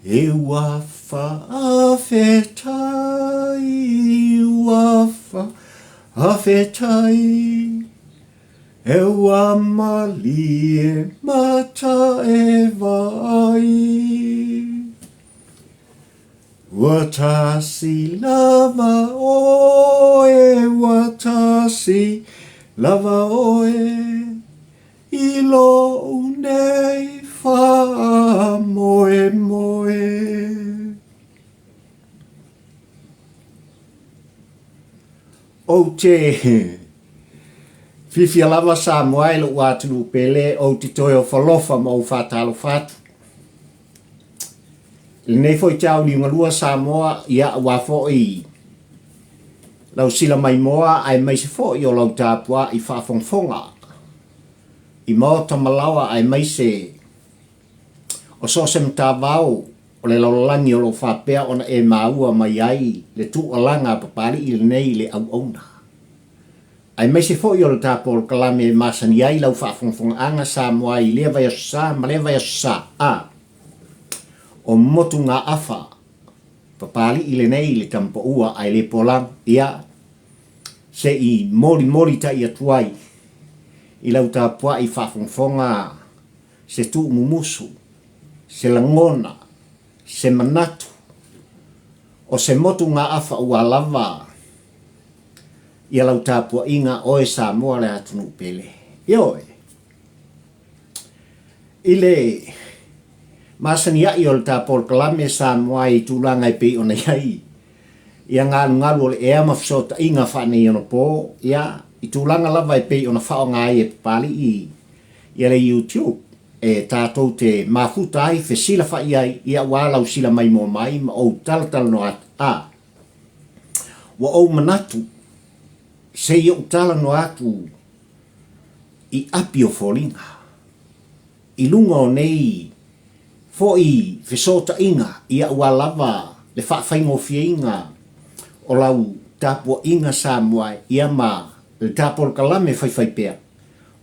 E ua faafetai, ua faafetai, E ua malie mata e vaai. Ua tasi lava oe, ua tasi lava oe, I lou nei faamoemoe. Ou te fiafia lava Samoa i lou atunuu pele, ou te toe ofalofa ma ou faatalofa atu. I lenei foi te au liugalua Samoa, ia aua foi lau sila maimoa aemaise foi o lau tapuai faafogafoga i maota ma laoa aemaise o so o se matavao o le lalolagi o lo o faapea ona e maua mai ai le tuualaga a Papalii lenei i le auauna. Aemaise foi o le ta polokalame e masani ai lau faafogafogaaga Samoa i lea vaiaso sa ma lea vaiaso sa, a o motugaafa Papalii lenei i le tamapaua ae le polagu, ia, se i molimoli tai atu ai i lau tapuai faafogafoga se tuumumusu, se lagona, se manatu, o se motugaafa ua lava ia lau tapuaiga oe Samoa le atunuu pele. Ioe. I le masaniai o le ta polokalame Samoa i tulaga e pei ona i ai ia galugalu o le ea ma fesootaiga faaneionapo, ia, i tulaga lava e pei ona faaaoga ai e Papalii ia le YouTube e tatou te mafuta ai, fesilafai ai, ia aua lau sila maimoa mai ma ou talatalanoa atu, a ua ou manatu se i ou talanoa atu i api o foliga i luga o nei foi fesootaiga ia aua lava le faafaigofieina o lau tapuaiga Samoa ia ma le ta polokalame faifaipea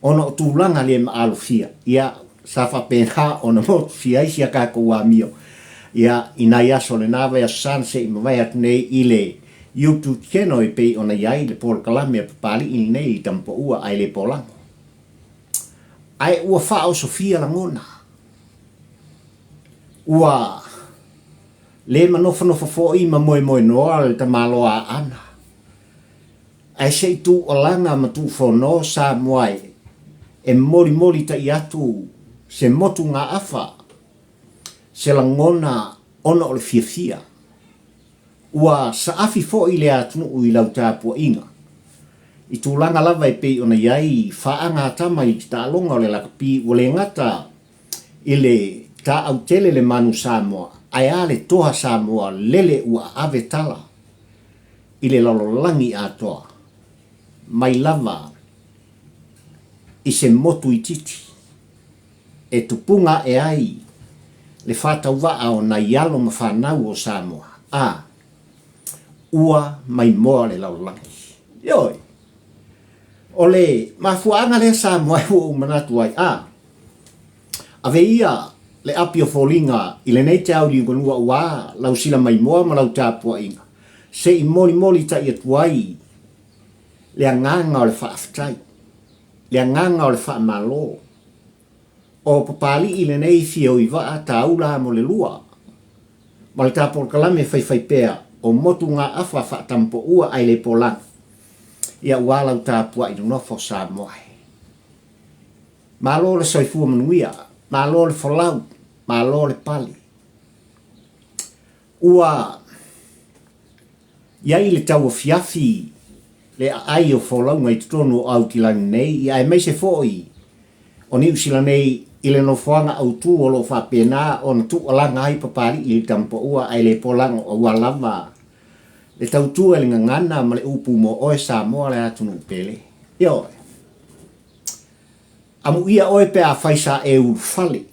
ona o tulaga le maalofia ia sa faapena ona motufia ai si a tatou amio ia i nai aso o lena vaiaso sa na se i mavae atu nei i le YouTube channel e pei ona i ai le polokalame a Papalii lenei i Tamapaua ae le polago. Ae ua faaosofia lagona. Ua le manofonofo foi ma moemoenoa le tamaloa Aana. Ae se i tuualaga ma tuufono Samoa e molimoli tai atu se motugaafa, se lagona ona o le fiafia. Ua saafi foi le atunuu i lau tapuaiga, i tulaga lava e pei ona i ai faaga a tama i le taaloga o le lakapi ua le gata i le taautele le manu Samoa, ae a le toa Samoa lele ua aave tala i le lalolagi atoa, mai lava i se motu itiiti e tupuga ae ai le faatauvaa o nai alo ma fanau o Samoa, a ua maimoa le lalolagi. Ioe, o le mafuaaga lea Samoa ua ou manatu ai, a ave ia le api o foliga i lenei te au liugalua ua lau sila maimoa ma lau tapuaiga, se i molimoli tai atu ai le agaga o le faafetai, le agaga o le faamalo. O Papalii lenei Fioivaa Taula mo le lua, ma le ta polokalame faifaipea o Motugaafa Faatampoua ae le Polagi, ia ua lau tapuai nonofo Samoa e. Malo le soifua manuia, malo le folau, malo le pale. Ua i ai le tauafiafi le aai o folauga i totonu o Aotilani nei, ia aemaise foi o Niu Sila nei i le nofoaga autu o lo o faapena ona tuualaga ai Papalii i le Tamapaua ae le polago aua lava le tautua i le gagana ma le upu mo oe Samoa le atunuu pele. Ioe. Amuia oe pe afai sa e ulufale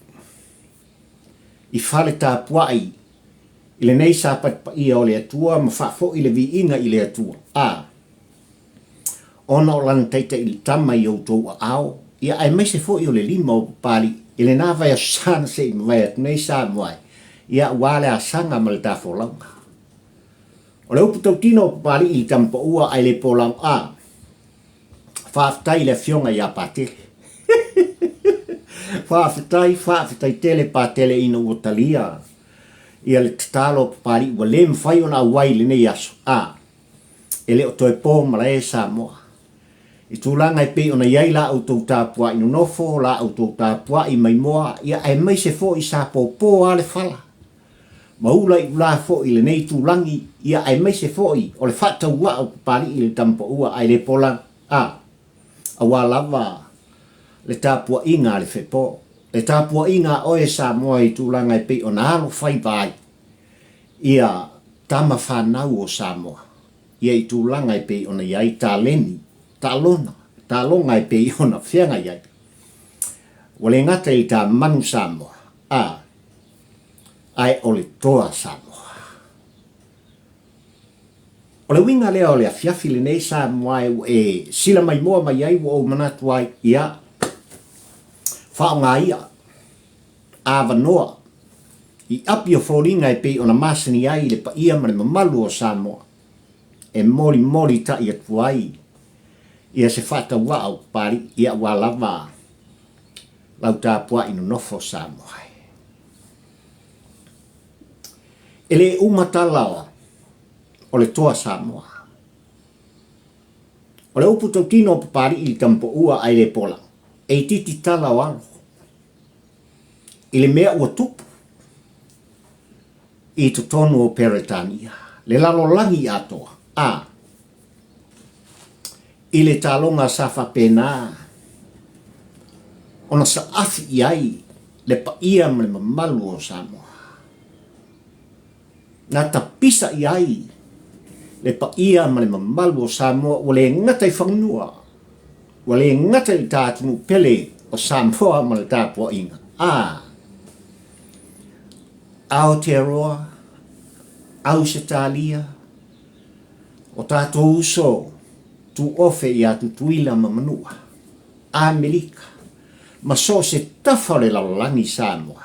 i fale tapuai i lenei sapati paia o le Atua ma faafoi le viiga i le Atua, a ona o Lana taitaʻi le Tama i outou aao, ia aemaise foi o le lima o Papalii i lena vaiaso sa na se i mavae atu nei Samoa e. Ia, aua le asaga ma le tafolauga. O le upu tautino o Papalii i le tama paua ae le polago a. Faafetai i le afioga ia Patele. Faafetai, faafetai tele Patele ina ua talia ia le tatalo a Papalii ua le mafai ona auai i lenei aso. A, e le o toe po malae Samoa. I tulaga e pei ona i ai la outou tapuai nonofo, la outou tapuai maimoa, ia aemaise foi sa popo lava le fala ma ula i ula foi i lenei itulagi, ia aemaise foi o le faatauaa o Papalii i le tama paua ae le pola, a, aua lava le tapuaiga a le fepo, le tapuaiga a oe Samoa i tulaga e pei ona alofaiva ai ia tama fanau o Samoa. Ia i tulaga e pei ona i ai taleni, taalona, taaloga e pei ona feagai ai. Ua le gata i ta manu Samoa, a, ae o le toa Samoa. O le uiga lea o le afiafi lenei Samoa e ua e sila maimoa mai ai ua ou manatu ai, ia, faaaoga ia avanoa i api o foliga e pei ona masani ai le paia ma le mamalu o Samoa e molimoli taʻi atu ai ia se faatauaa o Papalii ia aua lava lau tapuai nonofo Samoa e. E le uma tala o le toa Samoa. O le upu tautino o Papalii i le tama paua ae le pola, e itiiti tala o alo. I le mea ua tupu i totonu o Peretania, le lalolagi atoa, a i le taloga sa faapena ona saafi i ai le paia ma le mamalu o Samoa. Na tapisa i ai le paia ma le mamalu o Samoa ua le gata i fanua, ua le gata i le ta atunuu pele o Samoa ma le tapuaiga, a Aotearoa, Ausetalia, o tatou uso tuofe ia Tutuila ma Manua, Amerika, ma so o se tafa o le lalolagi Samoa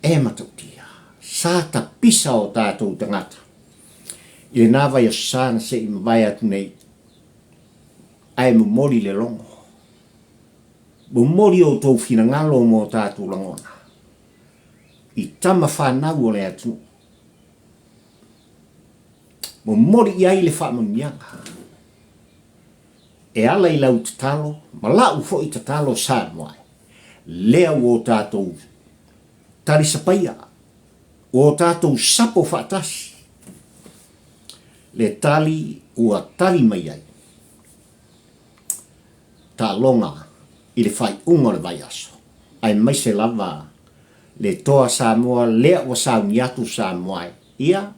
e matautia. Sa tapisa o tatou tagata i lena vaiaso sa na se i mavae atu nei, ae momoli le logo. Momoli outou finagalo mo tatou lagona i tama fanau o le atunuu. Momoli i ai le faamanuiaga e ala i lau tatalo ma la'u foi tatalo Samoa e lea ua o tatou talisapaia, ua o tatou sapo faatasi le tali ua tali mai ai taaloga i le faaiuga o le vaiaso, aemaise lava le toa Samoa lea ua sauni atu Samoa e ia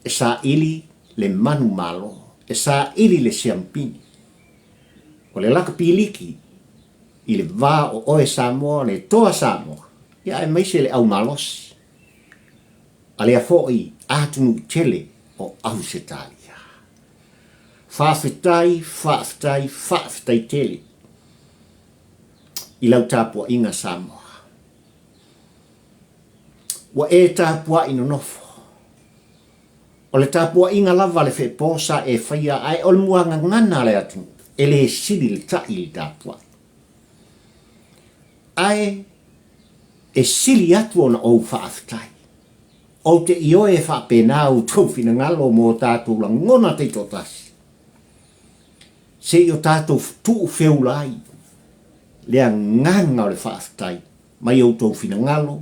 e saili le manumalo, e saili le siamupini. O le lakapi liki i le va o oe Samoa, le toa Samoa, ia aemaise le au malosi a lea foi atunuu tele o Ausetalia. Faafetai, faafetai, faafetai tele i lau tapuaiga Samoa. Ua e tapuai nonofo. O le tapuaiga lava a le feepo sa e faia ae o le muagagana a le atunuu e le sili le taʻi i le tapuai. Ae e sili atu ona ou faafetai. Ou te ioe e faapena outou finagalo mo tatou lagona taitoatasi, se i o tatou tuu feula ai le agaga o le faafetai mai outou finagalo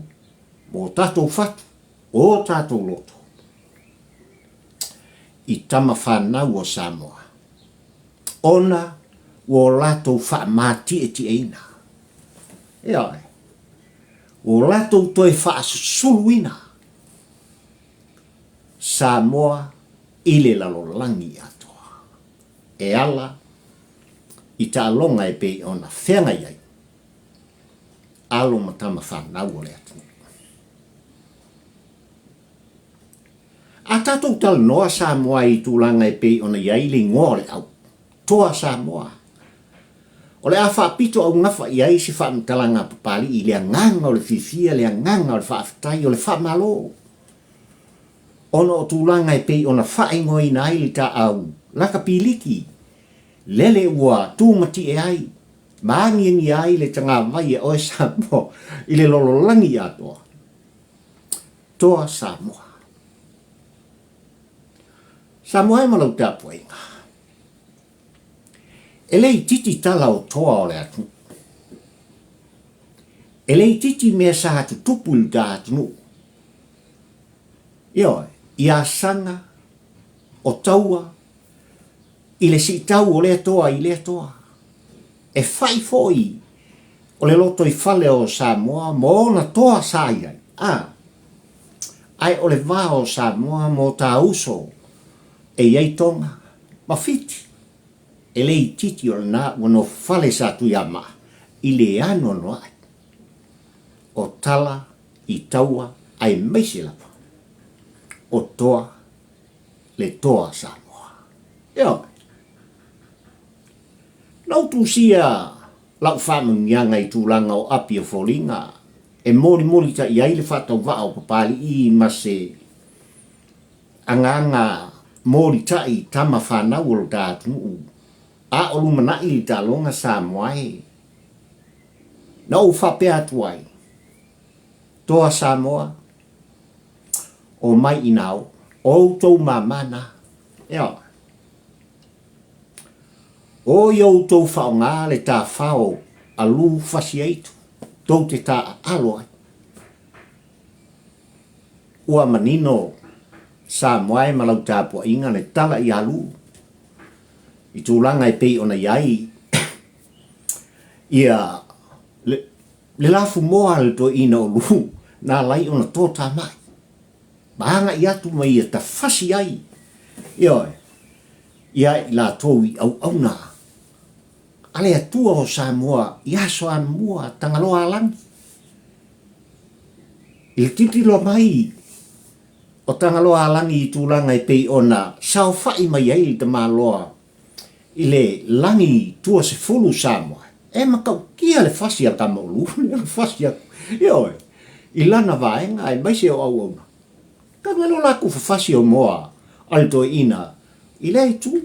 mo tatou fatu, o tatou loto i tama fanau o Samoa, ona ua o latou faamatietieina. Ioe. Ua latou toe faasusuluina Samoa i le lalolagi atoa e ala i taaloga e pei ona feagai ai alo ma tama fanau o le atunuu. A tatou talanoa Samoa i tulaga e pei ona i ai le igoa o le au, Toa Samoa. O le a faapito augafa i ai se faamatalaga a Papalii i le agaga o le fiafia, le agaga o le faafetai, o le faamalo, ona o tulaga e pei ona faaigoaina ai le taau lakapiliki, lele ua tumatie ai ma agiagia ai le tagavai a oe Samoa i le lololagi atoa. Toa Samoa. Samoa e ma lau tapuaiga. E le itiiti tala o toa o le atunuu. E le itiiti mea sa tutupu i lo ta atunuu. Ioe, i asaga, o taua, i le siitau o lea toa i lea toa. E fai foi o le lotoifale o Samoa ma ona toa sa i ai, a, ae o le va o Samoa ma o ta uso e i ai Toga ma Fiti, e le itiiti o lena ua nofofale sa Tuiamaa i le anoanoai o tala i taua aemaise lava o toa le toa Samoa. Ioe. Na ou tusia lau faamanuiaga i tulaga o api o foliga e molimolita'i ai le faatauvaa o Papalii ma se agaga molita'i tama fanau o lo ta atunuu a o lumana'i le taaloga Samoa e. Na ou faapea atu ai, Toa Samoa, omai ina o outou mama na. Ioe. O i outou faoga le tafao a lu fasiaitu, tou te taaalo ai. Ua manino Samoa e ma lau tapuaiga le tala ia Lu i tulaga e pei ona i ai ia le, le lafumoa a le toeaina o Lu na ala ai ona totamai ma agai atu ma ia tafasi ai, ioe, ia i latou i auauna a le Atua o Samoa i aso anamua Tagaloa Alagi. I le tilotilo mai o Tagaloa Alagi i tulaga e pei ona saofai mai ai le tamaloa i le lagi tuasefulu Samoa, e matautia le fasi a Tamaulu, le fasi atu, ioe, i lana vaega aemaise o auauna. Talu ai lo latou fafasi o moa a le toeaina i lea itu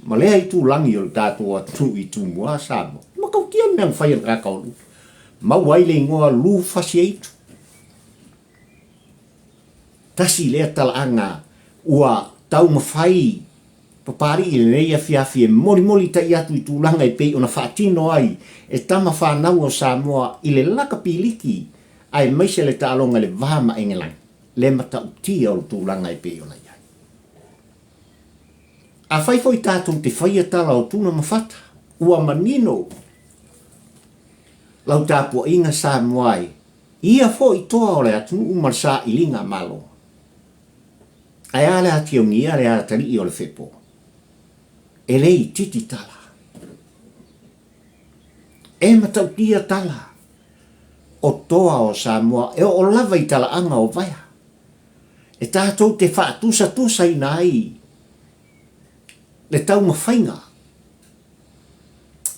ma lea itulagi o le tatou atunuu i Tumua, Samoa. E matautia le mea na fai e le tagata o Lu. Maua ai le igoa Lu Fasiaitu. Tasi lea talaaga ua taumafai Papalii i lenei afiafi e molimoli tai atu i tulaga e pei ona faatino ai e tama fanau o Samoa i le lakapiliki aemaise le taaloga i le va ma Engelani, le matautia o le tulaga e pei ona i ai. Afai foi tatou te faia tala o tuna ma fata, ua manino lau tapuaiga Samoa e ia foi toa o le atunuu ma le sailiga Malo. Ae a le atiogia le atalii o le fepo? E le itiiti tala. E matautia tala o toa o Samoa e oo lava i talaaga o vaea e tatou te faatusatusaina ai le taumafaiga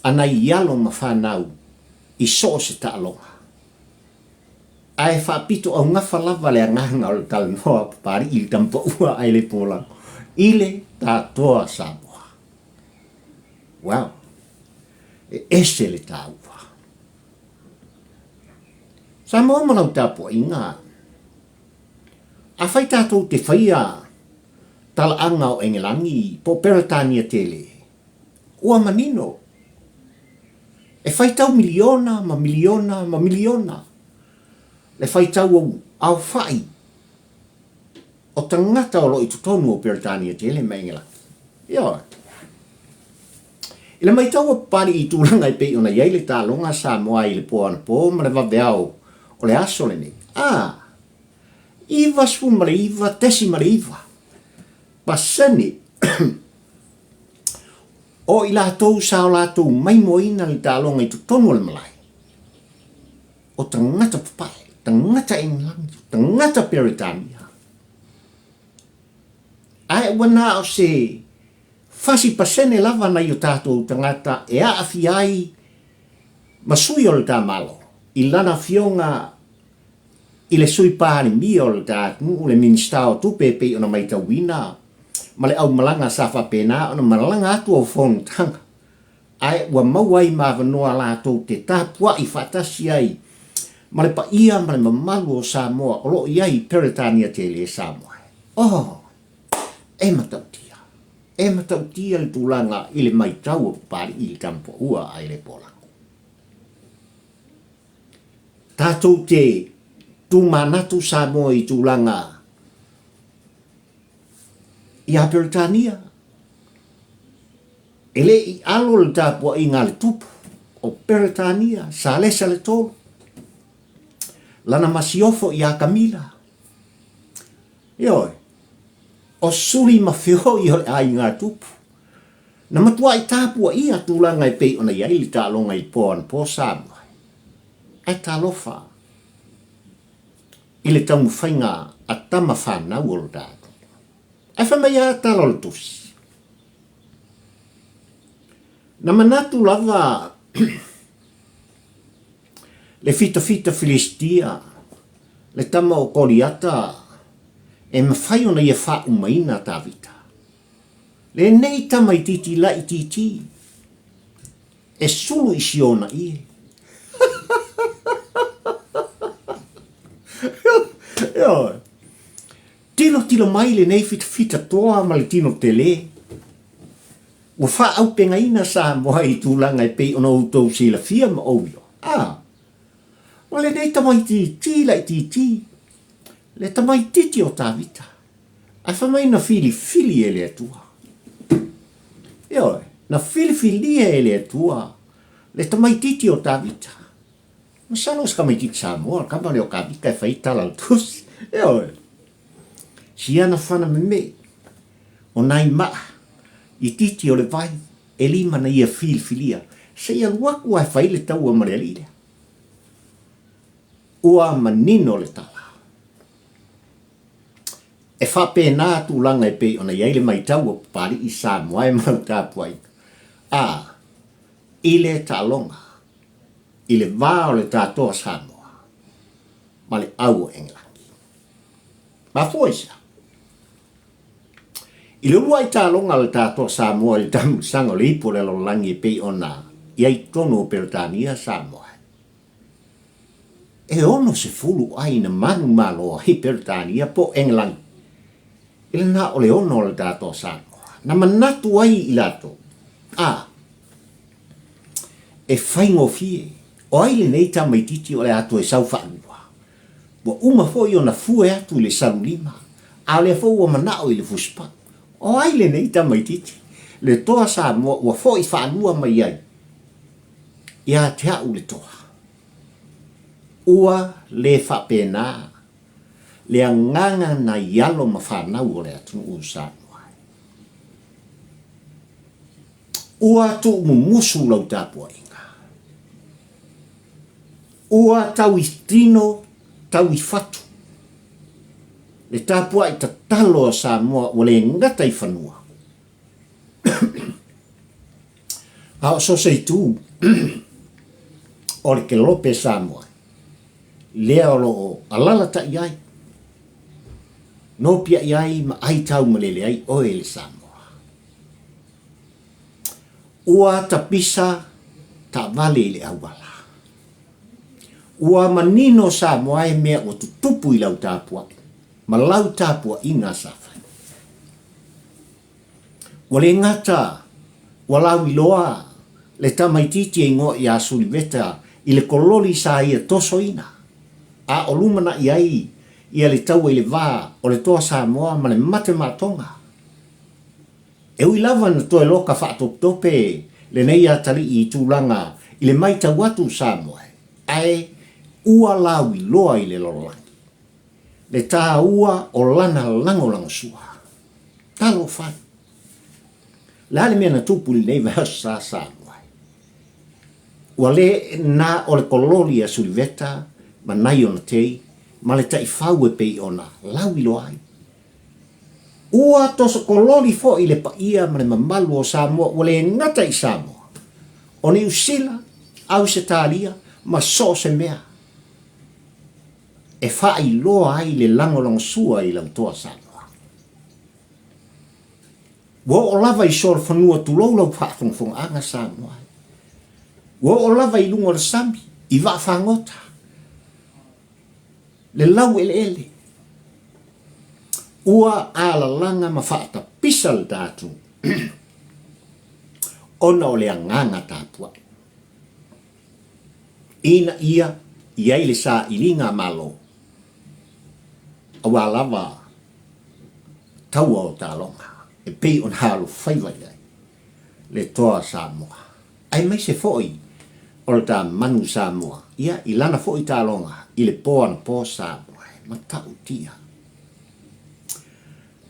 a nai alo ma fanau i so o se taaloga. Ae faapito augafa lava le agaga o le talanoa a Papalii i le tamapaua ae le polago i le tatoa Samoa. Well, e ese le taua. Samoa ma lau tapuaiga, afai tatou te faia talaaga o Engelagi po o Peretania tele, ua manino, e faitau miliona ma miliona ma miliona le faitau aofai o tagata o lo o i totonu o Peretania tele ma Engelagi. Ioe. I le matau a Papalii i tulaga e pei ona i ai le taaloga a Samoa i le po anapo ma le vaveao o le aso lenei, a, 99.9 pasene o i latou sa o latou maimoaina le taaloga i totonu o le malae, o tagata papae, tagata Engelani, tagata Peretania. Ae ua na o se 40% lava nai o tatou tagata e aafia ai ma sui o le ta Malo i lana afioga i le Sui Palemia o le ta atunuu, le Minisita o Tupe e pei ona maitauina ma le aumalaga sa faapena ona malaga atu o fonotaga ae ua maua ai ma avanoa latou te tapuai faatasi ai ma le paia ma le mamalu o Samoa o lo o i ai i Peretania tele Samoa. Oh! E matautia. E matautia le tulaga i le maitau o Papalii i le Tamapuaua ae le Polago. Tatou te tumanatu Samoa i tulaga ia Peretania. E le i alo le tapuaiga a le tupu o Peretania, Salesa le Tolu, lana masiofo ia Kamila. Ioe, o suli ma feoi o le aiga tupu. Na matuai tapuaia tulaga e pei ona i ai le taaloga i po anapo Samoa. Ae talofa i le taumafaiga a tama fanau o lo ta atunuu. Ae fai mai a tala o le tusi. Na manatu lava le fitafita Filistia, le tama o Koliata, e mafai ona ia faaumaina Tavita. Lenei tamaititi laitiiti e sulu i si ona ie. Ioe. Tilotilo mai lenei fitafita toa ma le tino tele. Ua faaaupegaina Samoa i tulaga e pei ona outou silafia ma ou iloa. A, o lenei tamaitiiti laitiiti, le tamaitiiti o Tavita, ae fai mai na filifili e le Atua. Ioe, na filifilia e le Atua le tamaitiiti o Tavita. Masalo o se tamaitiiti Samoa, le tama lea o Tavita e fai ai tala o le tusi. Ioe, si ana fana memei. O nai maa itiiti o le vai e lima na ia filifilia, se i alu atu a e fai le taua ma le alii lea. Ua manino le tala. E faapena tulaga e pei ona i ai le maitau a Papalii Samoa e ma lau tapuaiga, a i le taaloga i le va o le tatou Samoa ma le au o Engelaki. Mafua i se a? I le uluai taaloga a le tatou Samoa i le taamilosaga o le ipu o le lalolagi e pei ona i ai totonu o Peretania Samoa, e 60 ai na manumalo ai Peretania po o Engelagi i le na o le ono o le tatou Samoa. Na manatu ai i latou, a, e faigofie, o ai lenei tamaitiiti o le a toe sau faalua? Ua uma foi ona fue atu i le salulima, a o lea foi ua manao i le fusipau. O ai lenei tamaitiiti? Le toa Samoa ua foi faalua mai ai ia te au le toa. Ua le faapena le agaga nai alo ma fanau o le atunuu o Samoa. Ua tuumumusu lau tapuaiga. Ua tau i tino, tau i fatu. Le tapuai tatalo a Samoa ua le gata i fanua. A o so se itu o le kelope Samoa, lea o lo o alalatai ai, nopiai ai ma ai taumalele ai oe le Samoa. Ua tapisa taavale i le auala. Ua manino Samoa e mea ua tutupu i lau tapuai ma lau tapuaiga sa fai. Ua le gata ua lauiloa le tamaitiiti e igoa ia Suliveta i le kololi sa ia tosoina, a o lumanai ai ia le taua i le va o le toa Samoa ma le mate matoga. E ui lava na toe loka faatopetope lenei atalii i tulaga i le maitau atu Samoa, ae ua lauiloa i le lalolagi le taua o lana lagolagosua. Talofa e! Le a le mea na tupu i lenei vaiaso sa Samoa? Ua le na o le kololi a Suliveta ma nai ona tei ma le taifau e pei ona lauiloa ai. Ua tosokololi foi le paia ma le mamalu o Samoa ua le gata i Samoa, o Niu Sila, Ausetalia ma so o se mea e faailoa ai le lagolagosua i lau toa Samoa. Ua oo lava i solofanua tulou lau faafogafogaaga Samoa. Ua oo lava i luga o le sami, i vaafagota, le laueleele. Ua alalaga ma faatapisa le ta atunuu ona o le agaga tapuai ina ia i ai le sailiga a Malo aua lava taua o taaloga e pei ona alofaiva i ai le toa Samoa. Aemaise foi o le ta manu Samoa, ia, i lana foi taaloga i le po anapo Samoa, e matautia.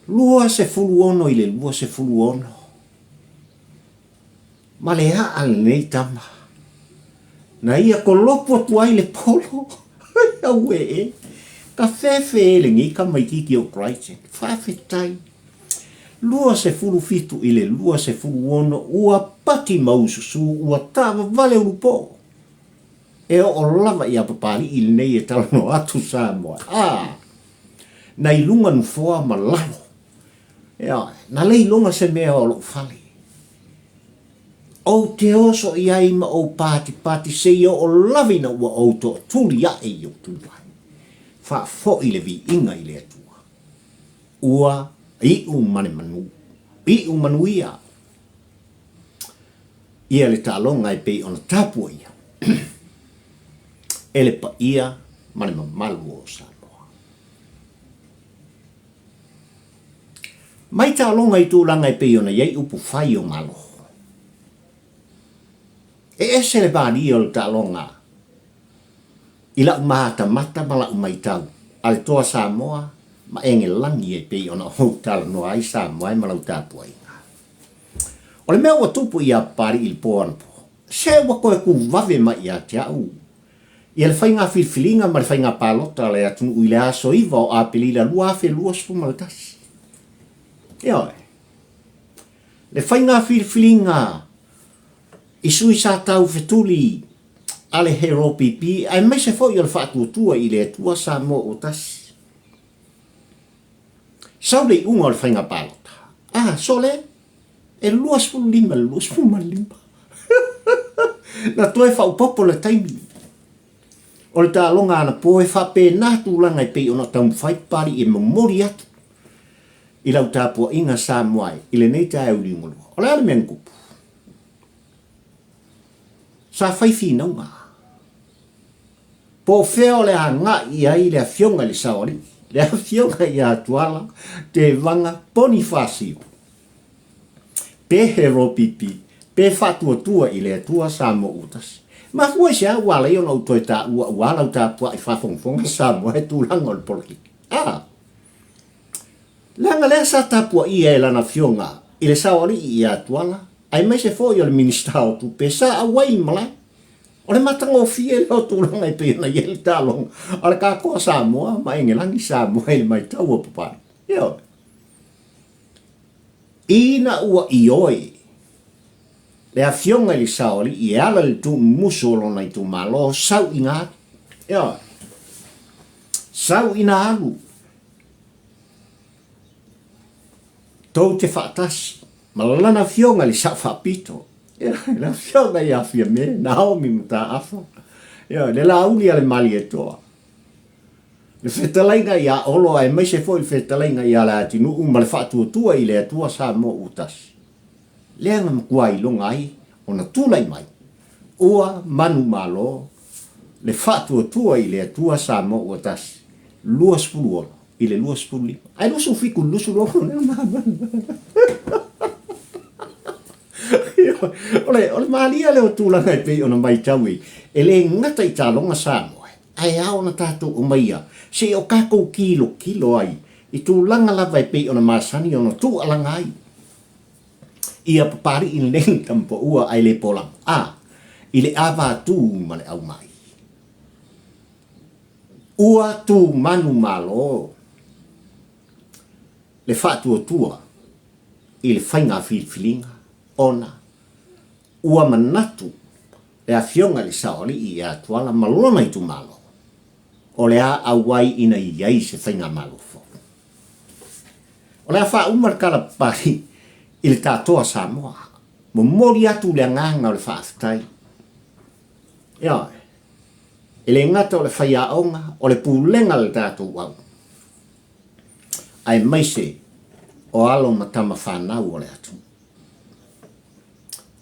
26 i le 26, ma le aa lenei tama, na ia kolopu atu ai le polo, aue e, ka fefe e lenei tamaititi o Brighton, faafetai. 27 i le 26 ua pati ma ususu ua taavavale ulupoo. E oo lava ia Papalii lenei e talanoa atu Samoa. A! Na i luga nofoa ma lalo. Ioe, na le iloga se mea o lou fale. Ou te oso i ai ma ou patipati seia oo lava ina ua ou toatuli ae i ou tulivae. Faafoi le viiga i le Atua. Ua iu ma le manu, iu manuia ia le taaloga e pei ona tapuaia e le paia ma le mamalu o Samoa. Mai taaloga i tulaga e pei ona i ai upu fai o Malo. E ese le malie o le taaloga I lau matamata ma lau maitau, a le toa Samoa ma Egelani e pei ona ou talanoa ai Samoa e ma lau tapuaiga. O le mea ua tupu ia Papalii i le po anapo, se ua toe kuvave mai ia te au ia le faiga filifiliga ma le faiga palota a le atunuu i le aso 9 o Aperila 2021. Ioe. Le faiga filifiliga i sui sa taufetuli a le HRPP aemaise foi o le faatuatua i le Atua Samoa ua tasi. Sau le iuga o le faiga palota. A, sole, e 25 i le 25. Na toe faaopoopo le taimi o le taaloga anapo e faapena tulaga e pei ona taumafai Papalii e momoli atu i lau tapuaiga Samoa e i lenei taeao liugalua. O le a le mea na tupu? Sa fai finauga. Po o fea o le a agai i ai le Afioga i le Saoalii, le Afioga ia Tuala Tevaga Ponifasio, pe Heropipi, pe Faatuatua i le Atua Samoa ua tasi. Mafua i se a ua ala ai ona ou toe taua aua lau tapuai faafogafoga Samoa e tulaga o le polokiki? A! Leaga lea sa tapuaia e lana Afioga i le Saoalii ia Tuala, aemaise foi o le Minisita o Tupe sa auai i le malae. O le matagofie lea o tulaga e pei ona i ai le taaloga a le Kakoa Samoa ma Egelani Samoa i le matau a Papalii. Ioe. Ina ua ioe le Afioga i le Saoalii e ala i le tuumumusu o lona itumalo, sau ina alu. Ioe. Sau ina alu. Tou te faatasi ma lana afioga i le Sao Faapito, le afioga ia Fiame Naomi Mataafa, le Laauli a le Malietoa, le fetalaiga ia Olo aemaise foi le fetalaiga ia Leatinuu ma le Faatuatua i le Atua Samoa ua tasi. Lea na matua iloga ai ona tulai mai ua manumalo le Faatuatua i le Atua Samoa ua tasi, 26 i le 25, ae 27 i le 26 lea O le, o le malia lea o tulaga e pei ona matau i, e le gata i taaloga Samoa, ae ao ona tatou aumaia se i o tatou tilotilo ai i tulaga lava e pei ona masani ona tuualaga ai ia Papalii lenei tamapaua ae le polaga, a, i le ava atu ma le aumai. Ua tu manumalo. le faatuatua i le faiga filifiliga ona ua manatu le Afioga i le Saoalii ia Tuala ma lona itumalo o le a auai ina i ai se faigamalo fou. O le a faauma le tala papali i le tatoa Samoa. Momoli atu le agaga o le faafetai. Ioe. E le gata o le faiaoga, o le pulega a le tatou au, aemaise o alo ma tama fanau o le atunuu.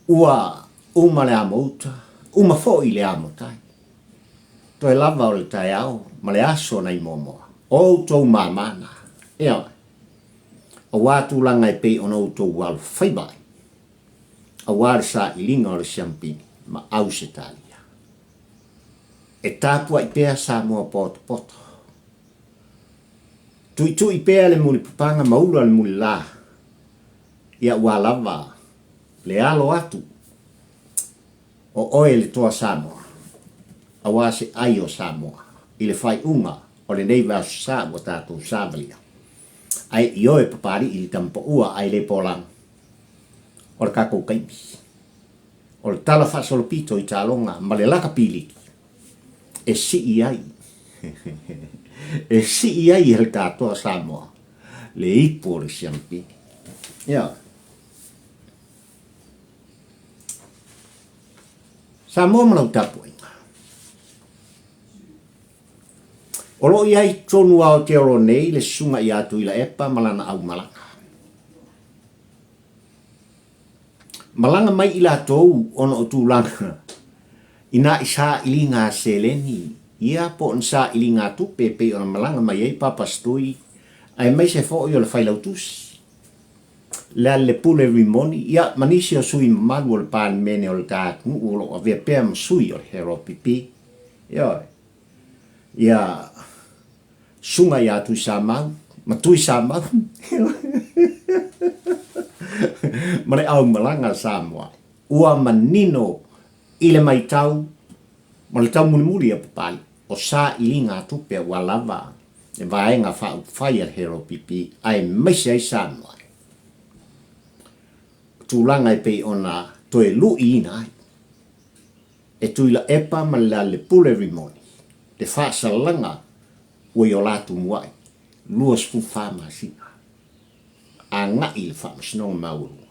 Ua uma le amo uta, uma foi le amo tai. Toe lava o le taeao ma le aso nai Moamoa. O outou mama na. Ioe. Aua tulaga e pei ona outou alofaiva ai, aua le sailiga o le siampini ma Ausetalia. E tapuai pea Samoa potopoto. Tuitui pea le mulipapaga ma ula le mulila, ia ua lava le alo atu o oe le toa Samoa, aua se ai o Samoa i le faaiuga o lenei vaiaso sa ua tatou savalia. Ae ioe Papalii le tama paua ae le polaga o le tatou taimi. O le tala faasolopito i taaloga ma le lakapi liki e sii ai e sii ai e le tatoa Samoa le ipu o le siamupini. Ioe. Samoa ma lau tapuaiga. O lo o i ai i totonu o Aotearoa nei le susuga ia Tuilaepa ma lana aumalaga. Malaga mai i latou ona o tulaga inā i sailiga seleni ia po o ni sailiga tupe e pei ona malaga mai ai Papa Stui aemaise foi o le Failautusi Lealailepule Rimoni ia ma nisi o sui mamalu o le Palemene o le ta atunuu o lo o avea pea ma sui o le HRPP. Ioe. Ia Susuga ia Tuisamau ma Tuisamau ma le aumalaga a Samoa ua manino i le maitau ma le taumulimuli a Papalii o sailiga tupe ua lava le vaega faaupufai a le HRPP aemaise ai Samoa o tulaga e pei ona toe luiina ai e Tuilaepa ma le Lealailepule Rimoni le faasalaga ua i o la tumuai 24 masina agai i le Faamasinoga Maualuga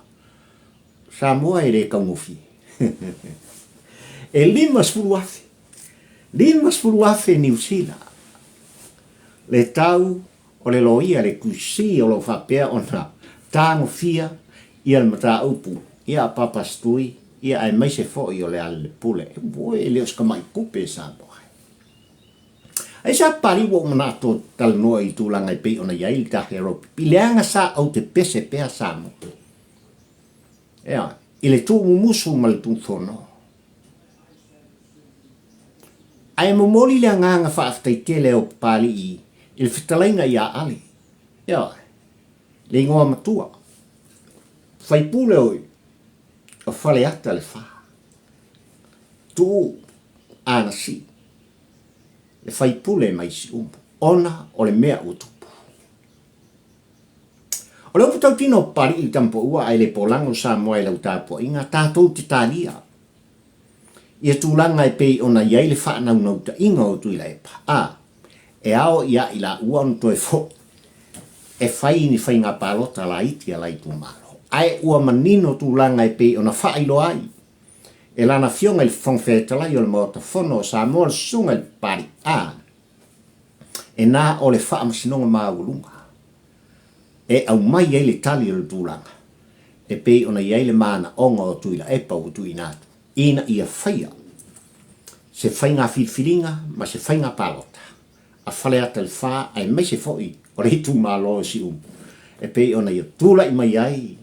Samoa e le taugofie. E 50,000, 50,000 Niu Sila le tau o le loia, le QC o lo o faapea ona tagofia ia le mataupu ia a Papa Stui ia aemaise foi o Lealailepule. Oi, e le o se tamai tupe Samoa. Ai sa pali ua ou manatu ou te talanoa i tulaga e pei ona i ai le ta Heropipi, leaga sa ou te pese pea Samoa. Ea, i le tuumumusu ma le tuufono. Ae momoli le agaga faafetai tele o Papalii i le fetalaiga ia Ale, ea, le igoa matua, faipule o o Faleata le Fa, Tuuu Anasii, le faipule mai Siumu, ona o le mea ua tupu. O le upu tautino o Papalii i le tamapaua ae le polaga o Samoa i lau tapuaiga, tatou te talia ia tulaga e pei ona i ai le faanaunautaiga o Tuilaepa, a e ao ia i laua ona toe foi e fai ni faiga palota laiti a la itumalo. Ae ua manino tulaga e pei ona faailoa ai e lana Afioga i le Fofoga Fetalai o le Maota Fono o Samoa le Susuga i le Papalii, a e na o le Faamasinoga Maualuga e aumai ai le tali o le tulaga e pei ona i ai le manaoga o Tuilaepa ua tuuina atu ina ia faia se faiga filifiliga ma se faiga palota a Faleata le Fa aemaise foi o le itumalo o Siumu e pei ona ia tulai mai ai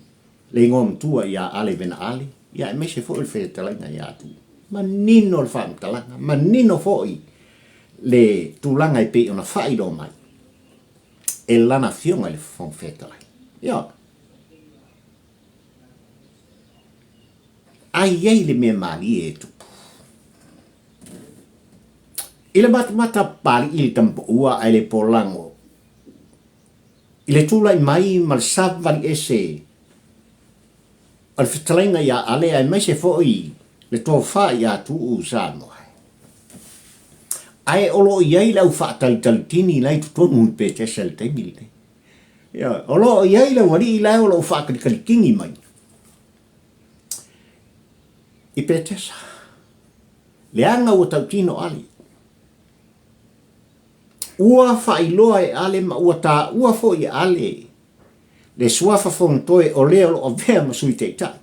le igoa matua ia Ale Vena Ale ia aemaise foi o le fetalaiga ia Atu. Manino le faamatalaga, manino foi le tulaga e pei ona faailoa mai e lana Afioga i le Fofoga Fetalai. Ioe. Ai i ai le mea malie e tupu. I le matamata Papalii i le tamapaua ae le polago. I le tulai mai ma le savali ese o le fetalaiga ia Ale aemaise foi le tofa ia Tuuu Samoa. Ae o lo o i ai le au faatalitalitini la i totonu i Petesa i le taimi lenei. Ioe, o lo o i ai le aualii la o lo o faatalitalitini mai i Petesa. Leaga ua tautino Ale. Ua faailoa e Ale ma ua taua foi e Ale le suafa Fonotoe o le o lo o avea ma Sui Taitai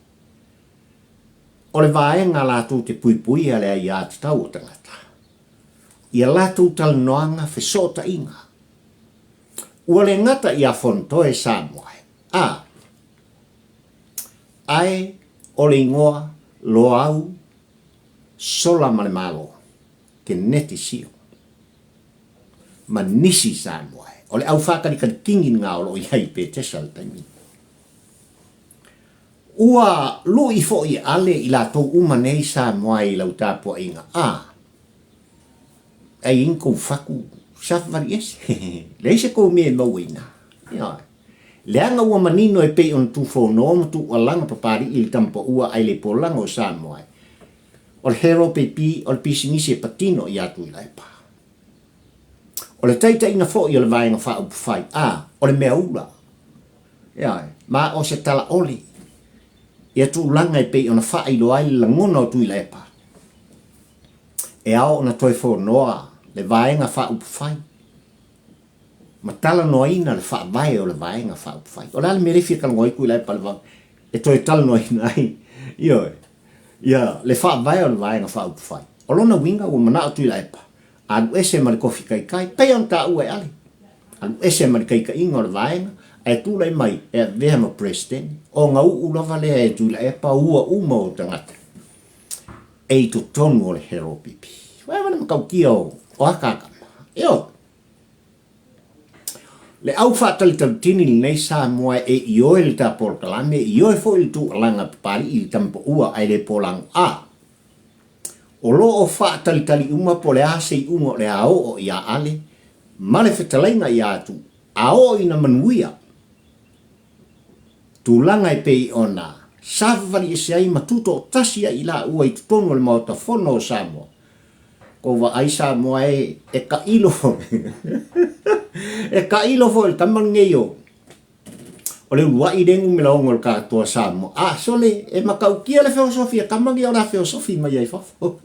o le vaega latou te puipuia le aiatatau o tagata i a latou talanoaga fesootaiga. Ua le gata ia Fonotoe Samoa a ae o le igoa Loau Sola ma le Malo. Keneti Sio, ma nisi Samoa e. O le au faakalikalitini lena o lo o i ai i Petesa i le taimi nei. Ua lui foi e Ale i latou uma nei Samoa i lau tapuaiga, a, ai i ni kou fatu savavali ese. Leai se kou mea e maua i ina. Ioe. Leaga ua manino e pei ona tufono ma tuualaga Papali'i i le tamapaua ai le polaga o Samoa e. O le Hero PP o le pisinisi e patino iā Tuilaepa. O le taitaiga foi o le Vaega Faaupufai, a, o le mea ula. Ioe, ma o se tala oli ia tulaga e pei ona faailoa ai le lagona o Tuilaepa, e ao ona toe fonoa le Vaega Faaupufai ma talanoaina le faavae o le Vaega Faaupufai. O le a le mea lea e fia talanoa ai Tuilaepa i le e toe talanoaina ai? Ioe. Ia, le faavae o le Vaega Faaupufai. O lona uiga ua manao Tuilaepa, alu ese ma le tofi taitai, pei ona taua e Ale. Alu ese ma le taitaiga o le Vaega, ae tulai mai e avea ma Peresetene. Ona uu lava lea e Tuilaepa ua uma o tagata e i totonu o le HRPP. Vaai le matautia o akaakama. Ioe. Le au faatalitalutini lenei Samoa e ioe le ta polokalame, e ioe foi le tuualaga Papali'i i le tamapaua ae le polago a. O lo o faatalitali uma po o le a se iuga o le a oo ia Ale ma le fetalaiga ia atu a oo ina manuia tulaga e pei ona savavali ese ai ma tutoatasi ai i laua i totonu o le Maota Fono o Samoa. Kou vaai Samoa e, e tailo foi. E tailo foi le tama lenei o o le uluai le numera 6 o le katoa Samoa. A, sole, e matautia le feosofi a tama nei o le a feosofi mai ai fafo.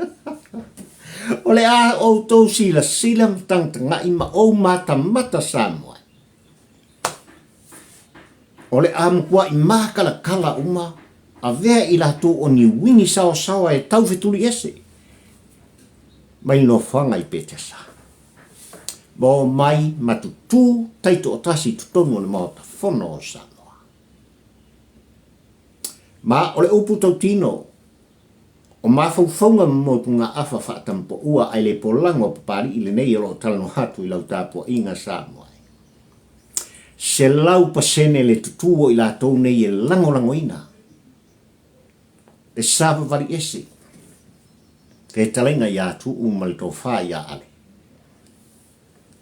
O le a outou silasila ma tagatagai ma ou matamata Samoa. O le a matuai mākalakala uma avea i latou o ni uini saosaoa e taufetuli ese mai le nofoaga i Petesa, ma omai ma tutū taitoatasi i totonu o le Maota Fono o Samoa. Ma o le upu tautino, o mafaufauga ma motugaafa faatampaua ae le polago a Papali'i lenei o lo o talanoa atu i lau tapuaiga Samoa e. 100% le tutū o i latou nei e lagolagoina le savavali ese fetalaiga ia Tuuu ma le tofa ia Ale.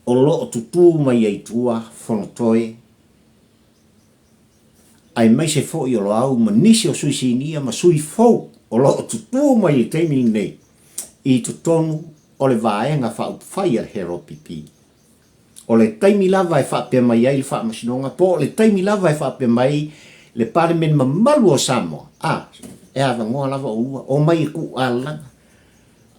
O lo o tutū mai ai tua Fonotoe aemaise foi o Loau ma nisi o sui sinia ma sui fou o lo o tutū mai i le taimi lenei i totonu o le Vaega Faaupufai a le HRPP. O le taimi lava e faapea mai ai le Faamasinoga, po o le taimi lava e faapea mai ai le Palemene mamalu o Samoa, a, e avanoa lava oulua, omai e tuu alalaga,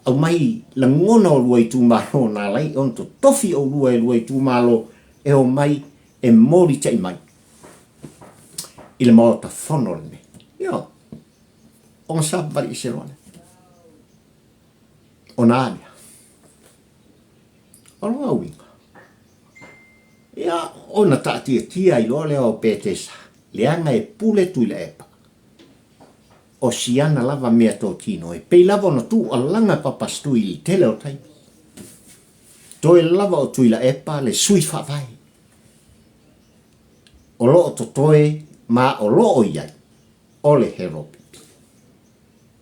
aumai lagona o lua itumalo na ala ai ona totofi oulua e lua itumalo e omai e molitai mai i le Maota Fono lenei. Ioe, ona savavali ese loa lea. Ona a lea? O lona uiga, ia, ona taatiatia ai loa lea o Petesa, leaga e pule Tuilaepa. O siana lava mea totino e pei lava ona tuualaga Papastui i le tele o taimi. Toe lava o Tuilaepa le sui faavae o lo o totoe ma o lo o i ai o le Heropipi.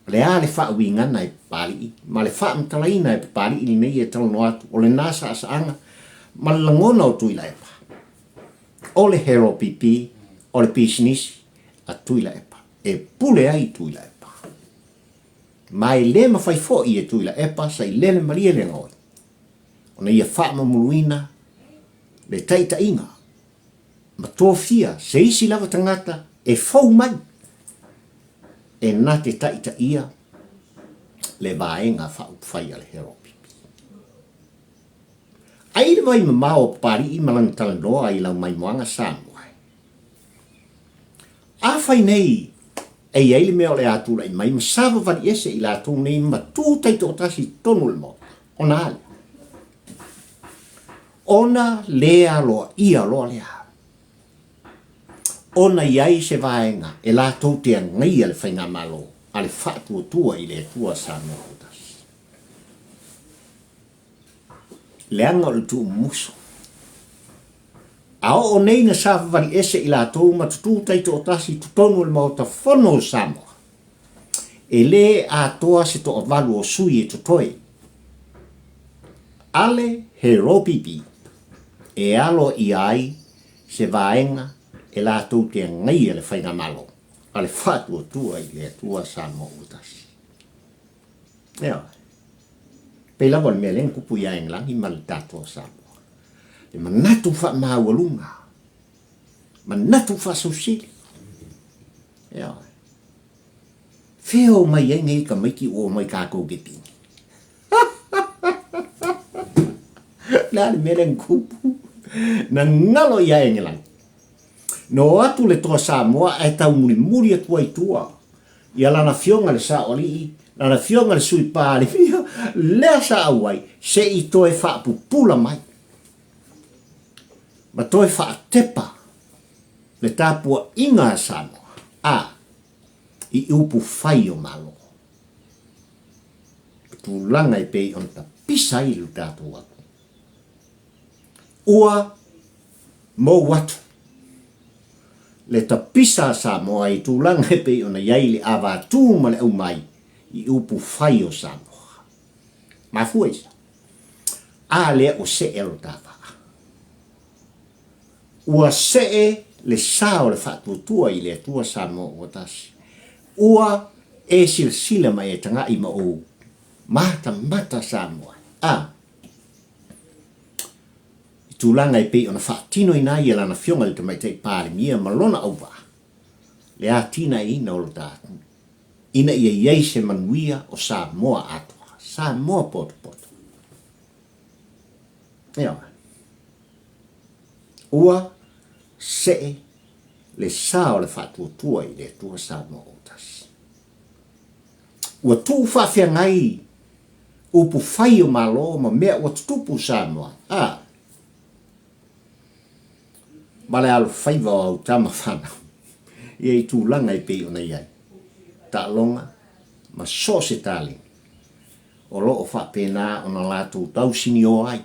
O le a le faauigaga e Papali'i ma le faamatalaina e Papali'i lenei e talanoa atu, o lena saasaaga ma le lagona o Tuilaepa. O le HLPP, o le pisinisi a Tuilaepa, e pule ai Tuilaepa. Ma e le mafai foi e Tuilaepa sailele malie le gaoi, ona ia faamamuluina le taitaiga ma tofia se isi lava tagata e fou mai e na te taitaia le vaega faaupufai a le HLPP. Ai le vai mamao o Papalii ma lana talanoa i lau maimoaga Samoa. Afai nei e i ai le mea o le a tulai mai ma savavali ese i latou nei ma tu taitoatasi i totonu o le Maota, ona a lea? Ona le aloaia loa lea ona i ai se vaega e latou te agaia le Faigamalo a le Faatuatua i le Atua Samoa ua Tasi. Leaga o le tuumumusu. A oo nei na savavali ese i latou ma tutū taitoatasi i totonu o le Maota Fono o Samoa, e lē atoa se toavalu o sui e totoe. Ale he ropipi e aloaia ai se vaega e latou te agaia le Faigamalo a le Faatuatua i le Atua Samoa ua Tasi. Ioe. Pei lava o le mea lea na tupu ia Engelani ma le tatou Samoa. Le manatu faamaualuga, manatu faasausili. Ioe. Fea o mai ai nei tamaiti ua omai tatou te pine? Le a le mea lea na tupu? Na galo ia Engelani. Na o atu le Toa Samoa ae taumulimuli atu ai i tua ia lana afioga le Saoalii, lana afioga le Sui Palemia, lea sa auai se i toe faapupula mai ma toe faatepa le tapuaiga a Samoa, a, i upu fai o Malo. O tulaga e pei ona tapisa ai lo tatou atunuu. Ua mou atu le tapisa a Samoa i tulaga e pei ona i ai le avatū ma le aumai i upu fai o Samoa. Mafua i se a? Lea ua see lo ta vaa. Ua see le sa o le faatuatua i le Atua Samoa ua tasi. Ua e silasila ma e taga'i ma ou matamata Samoa. A. I tulaga e pei ona faatinoina ai e Lana Afioga i le Tamaitai Palemia ma lona auvaa le atinaeina o lo ta atunuu, ina ia i ai se manuia o Samoa atoa, Samoa potopoto. Ioe. Ua see le sa o le faatuatua i le Atua Samoa ua tasi. Ua tuu faafeagai upu fai o Malo ma mea ua tutupu Samoa, a ma le alofaiva o au tama fanau ia i tulaga e pei ona i ai, taaloga ma so o se taleni o lo o faapena ona latou tausinioa ai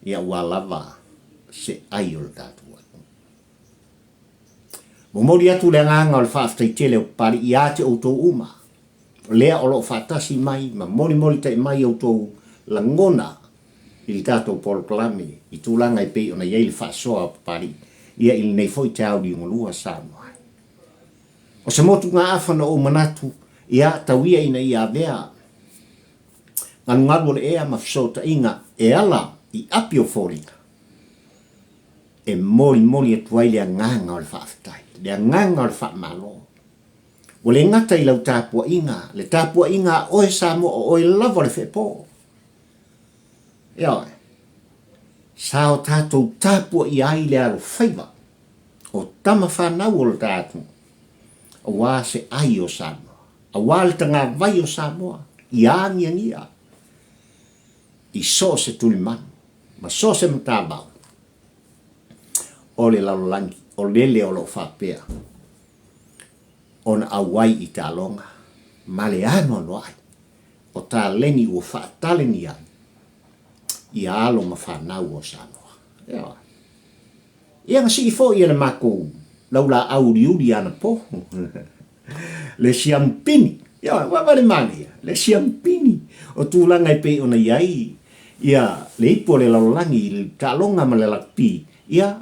ia ua lava se ai o le tatou atunuu. Momoli atu le agaga o le faafetai tele o Papalii ia te outou uma, lea o lo o faatasi mai ma molimolitai mai outou lagona i le tatou polokalame i tulaga e pei ona i ai le faasoa a Papalii ia i lenei foi tauli-galua Samoa ai. O se motugaafa na ou manatu, ia, tau ia ina ia avea galugalu o le ea ma fesootaiga e ala i api o foliga e molimoli atu ai le agaga o le faafetai, le agaga o le faamalo. Ua le gata i lau tapuaiga, le tapuaiga a oe Samoa o oe lava o le feepo. Ioe. Sa o tatou tapuaia ai le alofaiva o tama fanau o lo ta atunuu, aua se ai o Samoa, aua le tagavai o Samoa ia agiagia i so o se tulimanu ma so o se matavao o le lalolagi, o lele o lo o faapea ona auai i taaloga ma le anoanoai o taleni ua faataleni ai ia alo ma fanau o Samoa. Ioe. Ia na sii foi e le makou laulaau uliuli anapo le siamupini. Ioe, ua vale manaia le siamupini o tulaga e pei ona i ai ia le ipu o le lalolagi i le taaloga ma le lakapi. Ia,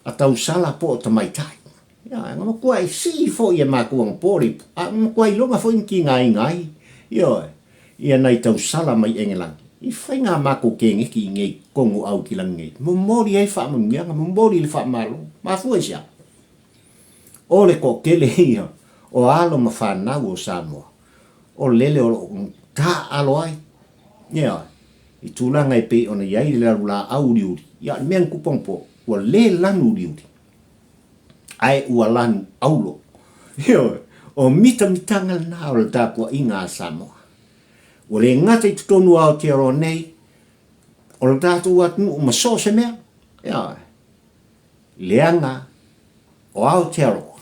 a tausala po o tamaitai. Ia, na matuai sii foi e matou anapo le ipu, a na matua iloga foi na tigaina ai, ioe, ia nai tausala mai Engelani i faiga a matou keneti i inei i totonu o Aukilani nei, momoli ai faamanuiaga, momoli le faamalo. Mafua i se a? O le toatele ia o alo ma fanau o Samoa, o lele o lo o taaalo ai, ioe, i tulaga e pei ona i ai le lalulaau uliuli, ia o le mea na tupu anapo, ua le lanu uliuli, ae ua lanu aulo. Ioe, o mitamitaga lena o le tapuaiga a Samoa. Ua le gata i totonu o Aotearoa nei, o le tatou atunuu ma so o se mea, ioe, leaga o Aotearoa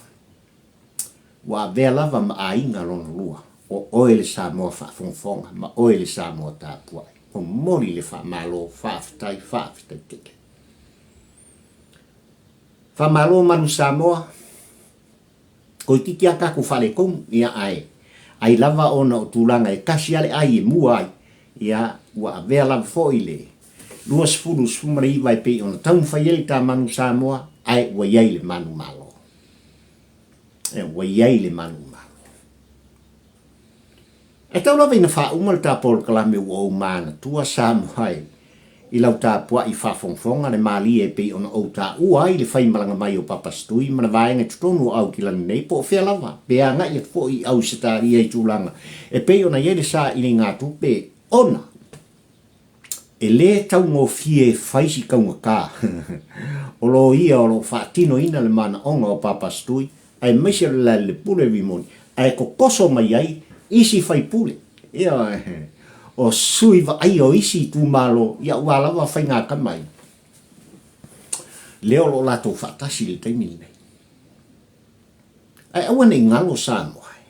ua avea lava ma aiga lona lua, o oe le Samoa faafogafoga ma oe le Samoa tapuai. Momoli le faamalo, faafetai, faafetai tele. Faamalo Manu Samoa, toeitiiti a tatou faaletonu, ia ae ai lava ona o tulaga e tasi a le ai e mua ai, ia ua avea lava foi le 2019 e pei ona taumafai ai le ta Manu Samoa, ae ua i ai le Manu Malo. Ua i ai le Manu Malo. E tau lava ina faauma le ta polokalame ua ou manatua Samoa e i lau tapuai faafogafoga le malie e pei ona ou taua ai le faimalaga mai o Papasitui ma le vaega i totonu o Aukilani nei po o fea lava pe agai atu foi i Ausetalia i tulaga e pei ona i ai le sailiga tupe ona E lē taugofie fai si taugata o loia o lo o faatinoina le manaoga o Papasitui aemaise o le Lealailepule Rimoni ae totoso mai ai isi faipule, ioe, o sui vaaia o isi itumalo ia aua lava faigatama ia lea o lo o latou faatasi i le taimi lenei. Ae aua ne i galo Samoa e.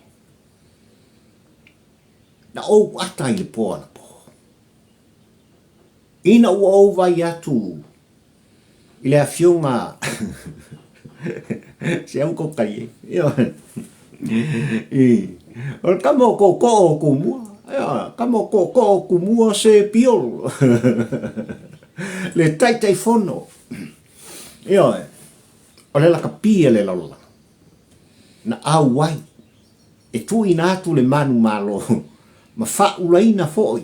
Na ou ata i le po anapo. Ina ua ou vai atu i le afioga se au ko kai e. I o le kama o tootoo o Tumua. Ia, kama o tootoo o Tumua se piolo. Le Taitaifono. Ioe, o le lakapi a le lalolagi. Na auai e tuuina atu le manumalo ma faaulaina foi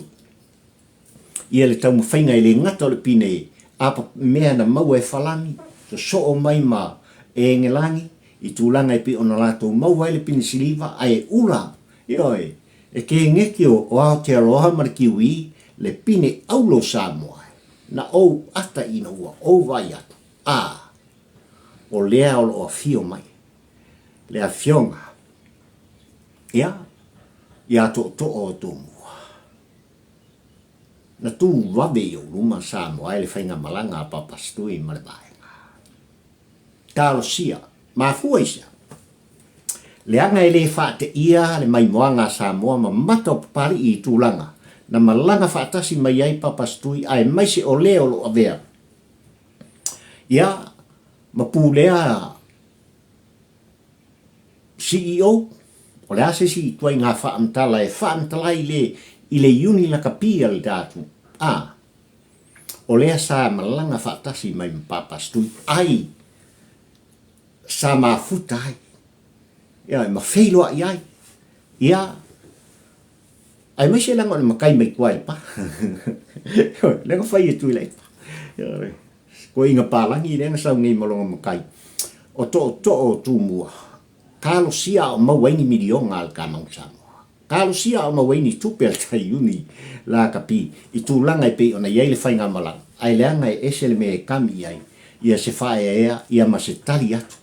ia le taumafaiga e le gata o le pine apa mea na maua e Falani, sosoo mai ma Engelani i tulaga e pei ona latou maua ai le pine siliva ae ula, ioe, e kegeki o Aotearoa ma le Kiwi le pine auro Samoa na ou ata ina ua ou vaai atu, a, o lea o lo o afio mai le afioga ia ia Tootoo o Tumua. Na tu vave i ou luma Samoa e le faigamalaga a Papasitui ma le vaega. Talosia, mafua i sea? Leaga e le faateia le maimoaga a Samoa ma mata o Papalii i tulaga na malaga faatasi mai ai Papasitui aemaise o le o lo o avea ia ma pulea CEO, o le a se isi ituaiga faamatala e faamatala ai le i le iuni lakapi a le tatou a o lea sa malaga faatasi mai ma Papasitui ai sa mafuta ai ia ma feiloai ai ia aemaise leaga o le matai mai tua i le pa lea na fai e Tuilaepa Koiga palagi lea na sau nei ma lona matai o tootoo o Tumua, talosia a o maua ai ni miliona a le Kamau Samoa. Talosia a o maua ai ni tupe a le Taiuni Lakapi i tulaga e pei ona i ai le faigamalaga, ae leaga e ese le mea e kami i ai ia se faaeaea ia ma se tali atu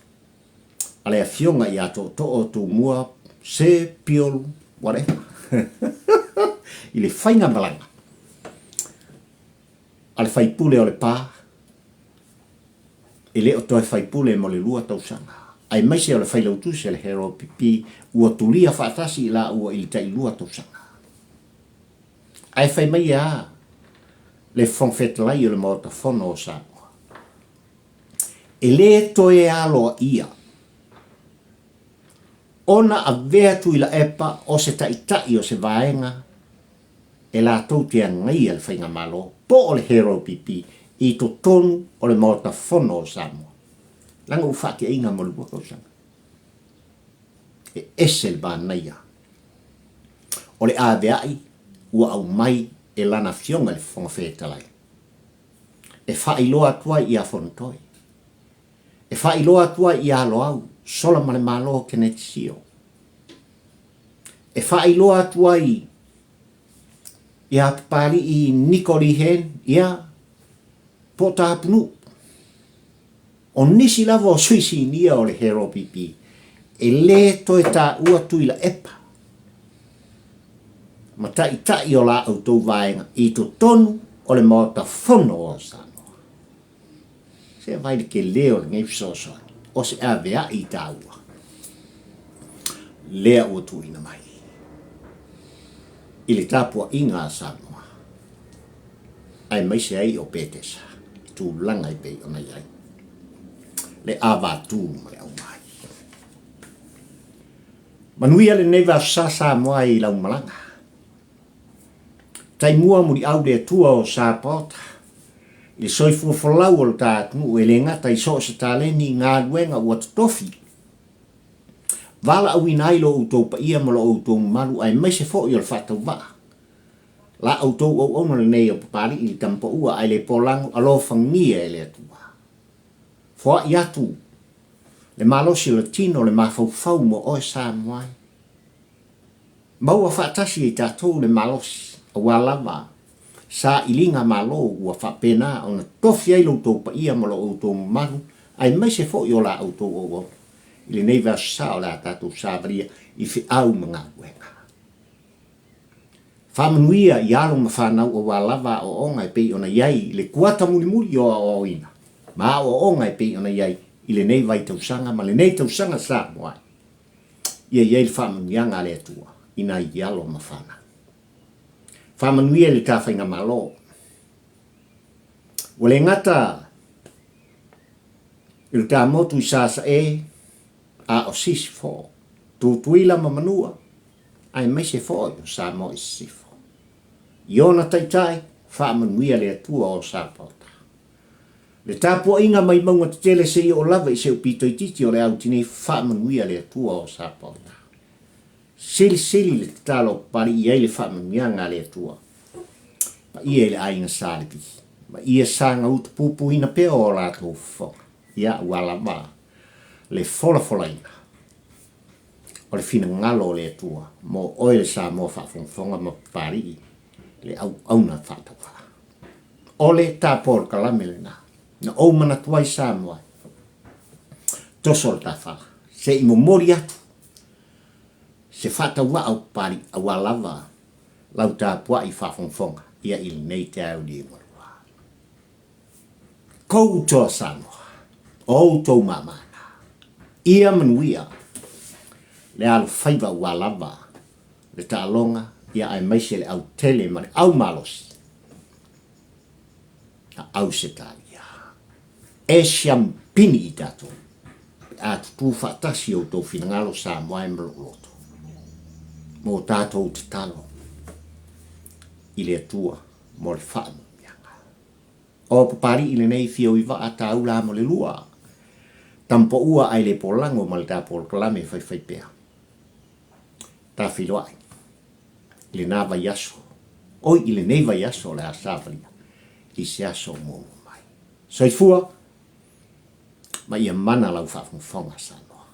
a le afioga ia Tootoo o Tumua se Piolu whatever i le faigamalaga. A le faipule o Lepa, e le o toe faipule mo le lua tausaga, aemaise o le failautusi a le Herald PP ua tulia faatasi i laua i le tailua tausaga. Ae fai mai e a le Fofoga Fetalai o le Maota Fono o Samoa? E le toe aloaia ona avea Tuilaepa o se taitai o se vaega e latou te agaia le Faigamalo po o le Hero PP i totonu o le Maota Fono o Samoa. Leaga ua faateaina mo le 2 tausaga. E ese le manaia o le aveai ua aumai e lana Afioga i le Fofoga Fetalai e faailoa atu ai ia Fonotoe, e faailoa atu ai ia Loau, Sola ma le Malo Keneti Sio, e faailoa atu ai ia Papali'i Niko Lee Hen, ia, po o Tapunuu. O nisi lava o sui sinia o le HRPP e le toe taua Tuilaepa ma taitai o la outou vaega i totonu o le Maota Fono o Samoa. Se vai le tele o lenei fesoasoani, o se aveai taua lea ua tuuina mai i le tapuaiga a Samoa, aemaise ai o Petesa i tulaga e pei ona i ai le avatū ma le aumai. Manuia lenei vasa Samoa i lau malaga. Taimua muliau le Atua o Sapaota i le soifua folau o lo ta atunuu e le gata i so o se taleni galuega ua totofi valaauina ai lo outou paia ma lo outou mamalu aemaise foi o le faatauvaa la outou auauna lenei o Papali'i le Tamapaua ae le polago alofagia e le Atua. Foai atu le malosi o le tino le mafaufau mo oe Samoa e. Maua faatasi e tatou le malosi aua lava sailiga malo ua faapena ona tofi ai lo outou paia ma lo outou mamalu aemaise foi o la outou auauna i lenei vaiaso sa o le a tatou savalia i feau ma galuega. Faamanuia i alo ma fanau aua lava aoaoga e pei ona i ai i le kuata mulimuli o aoaoina ma aoaoga e pei ona i ai i lenei vaitausaga ma lenei tausaga Samoa ia i ai le faamanuiaga a le Atua i nai alo ma fanau. Faamanuia i le ta faigamalo. Ua le gata i lo ta motu i Sasae a o Sisifo, Tutuila ma Manua, aemaise foi o Samoa i Sisifo. I ona taitai, faamanuia le Atua o Sapaota. Le tapuaiga mai mauga tetele seia oo lava i se upito itiiti o le au tinei faamanuia le Atua o Sapaota. Silisili le tatalo o Papali'i i ai le faamanuiaga a le Atua. Paia i le aiga Sa Levi, ma ia saga utupupuina pea o latou fofoga, ia ua lava le folafolaina o le finagalo o le Atua mo oe le Samoa faafogafoga ma Papali'i le auauna faatauvaa. O le ta polokalame lena na ou manatu ai Samoa toso le ta fala se i momoli atu se faatauvaa o Papali'i aua lava lau tapuai faafogafoga ia i lenei taeao liugalua. Kou toa Samoa, o outou mamana, ia manuia le alofaiva aua lava le taaloga ia aemaise le autele ma le aumalosi a Ausetalia. E siampini i tatou pe a tutū faatasi outou finagalo Samoa e ma lou loto mo tatou tatalo i le Atua mo le faamanuiaga. O Papali'i lenei fio i vaa taula mo le lua Tamapaua ae le polago ma le ta polokalame faifaipea. Ta feiloai i lena vaiaso, oi i lenei vaiaso o le a savalia i se aso muamua mai. Soifua ma ia mana lau faafogafoga Samoa.